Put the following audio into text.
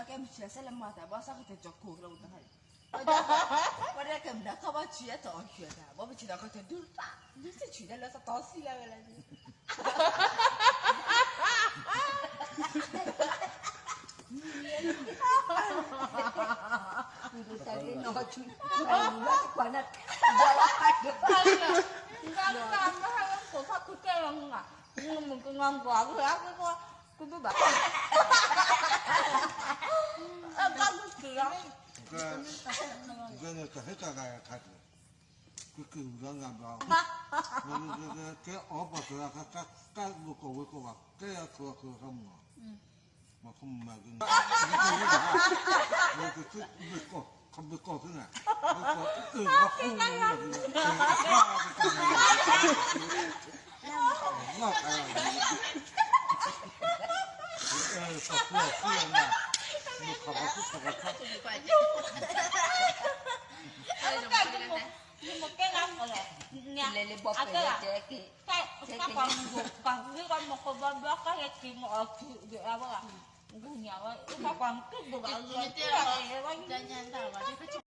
ကဲမုၢ်ဆ့ၣ်စဲလၢမၤတၢ် ဘၣ်ဆၣ်ကတၢၢ်ကၠီၤခိၣ်လၢဝဲတဟါန့ၣ်, ဝဲဒၣ်ကဲမုၢ်နၤခီဘၣ်ဆံးအတီၢ်အီၤဆံးတၢ် ဘၣ်ပထံၣ်ဒီးကတၢၢ်ဒုးတၢ် ဒုးစံးဆံးဒၣ်လၢသတီစံးလၢဝဲလၢ ကဲန့ၣ်ကဟ့ၣ်တၢ်ဂၤခါက့ၤ, ကက့ၤဝံၤလီၤနဘျီ, ကဲအီပှၤကလၢ ကဲဘုကီၢ်ဝဲကီၢ်ဘၣ် ကဲအခိၣ်အခိၣ်ခါမုၢ်, မၤခမၤက့ၤ, ကဘုကီၢ်သုန့ၣ်, ဘုကီၢ်, ဘုကီၢ်,